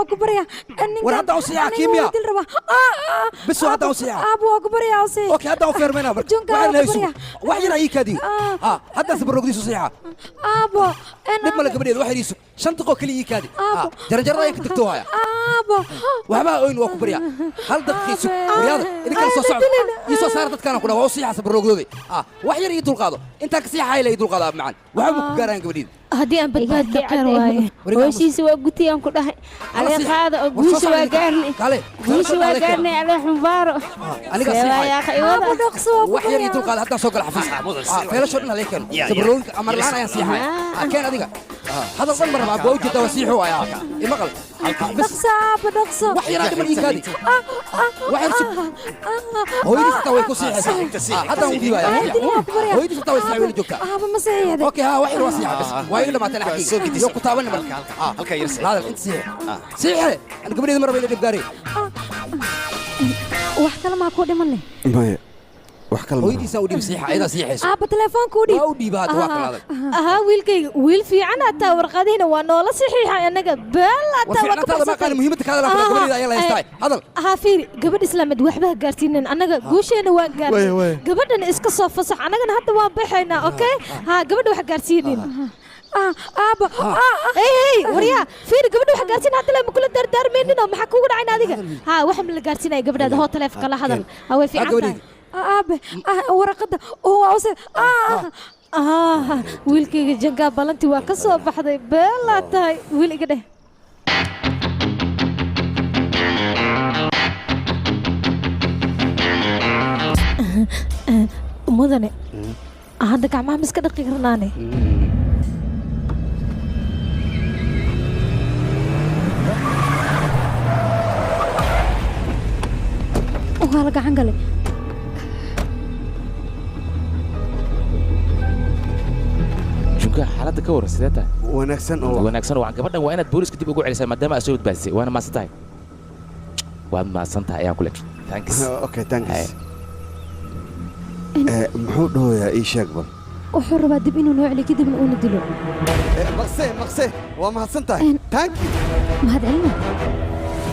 waa ku baryaa. War hadda u saxiixa, Kimia. Dil rabaa. Bis waa hadda u saxiixa. Aabo, waa ku baryaa, u saxiix. Okay, hadda u feermayna marka. Junka, wax waa yar ku haysu. baryaa. Wax yar ii kaadi. Ha, hadda sabarogdiisu saxiixa. Aabo. Dhib male gabadheed, wax yar iisu 5 daqiiqo kaliya ii kaadi. Ha, Aabo. jaranjarada ay ka tagto haya. Aabo. Waxba oyn, waa ku baryaa, hal daqiiqa sug. Waryaada, idin kala soo socda, ii soo saara dadkaan ku dhaa waa u saxiixa sabarogdooda. Ha, wax yar ii dulqaado, intaan ka saxiixaya la ii dulqaado. Aab macaan, waxba ma ku gaarayaan gabadheeda. Haddii aan badbaadno khayr waaye. Wareega. Howshiisa waa gutiyaan ku dhahay. Alee qaada oo guusha waa gaarnay. Kale. Guusha waa gaarnay, alee xumbaaro. Aniga siixay. Aabo, dhaqso, waa ku wax yar ii baryaa. dulqaado, haddaan soo gala xafiiska. Feelashoo dhan halee keeno. Sabarooyinka amar la'aan ayaan siixaya. Keen adiga. Hadal dhan ma rabaa, waa ujeedaa, waa siixu waaya. Imaqal bas. Dhaqso, aabo, dhaqso. Wax yaraa dhiman, ii kaadi, wax yar sug. Hooyadiis xitaa way ku siixaysaa. Haddaan u dhiibaya. Hooyadiis xitaa way siixay, wayla joogtaa. Aabo, ma saxiixday? Okay, ha, wax yar waa siixa bas, waa iga dhamaatay xaqiiga yo ku taaban marka. Halka yar. Hadal inta siixe siixe, ana gabadheeda ma raba ila dhib gaari. Wax kale maa kuu dhiman leh? Maya, wax kale ma. Hooyadiisaa u dhiib, siixa, ayadaa siixayso. Aabo, telefoonka u dhiib. Waa u dhiiba hadda, waa kala adag. Ahaa, wiilkayga wiil fiican ataa, warqadihina waa noola saxiixay annaga beel war ataa waa ka fiicnaantaada ma aqaani, muhiimadda kaada laa gabadheeda ayaa la haystaa hadal. Ahaa, fiiri, gabadh islaameed waxba ha gaarsiinin, annaga guusheena waan gaarnay. Waay, waay. Gabadhana iska soo fasax, annagana hadda waan baxaynaa. Okay, ha, gabadha wax gaarsiinin. Aabo. Hey, hey, waryaa, fiiri, gabadha wax gaarsiin hadda lama kula dardaarmaynin oo maxaa kugu dhacayn adiga? Ha, wax ma la gaarsiinaya gabadhaada. Hoo, taleefonka la hadal. Ha, way fiican tahay. Aabe, waraqada oo ah, wiilkayga jangaa balanti waa ka soo baxday, beelaa tahay, wiil iga dheh. Mudane, hadda gacmaha ma iska dhaqi karnaane? Waa la gacan galay. Junka, xaaladda ka waran, sidee tahay? Wanaagsan oo wanaagsan. Waa gabadhan, waa inaad booliska dib ugu celisaa maadaama aad soo badbaadisay, waana mahadsan tahay, waad mahadsan tahay ayaan ku leh. Thanks. Okay, thanks. Muxuu dhahoyaa? Ii sheeg bal. Wuxuu rabaa dib inuu noo celiyo, kadibna uuna dilo. Maqse, maqse, waa mahadsan tahay, thank you. Mahad celina.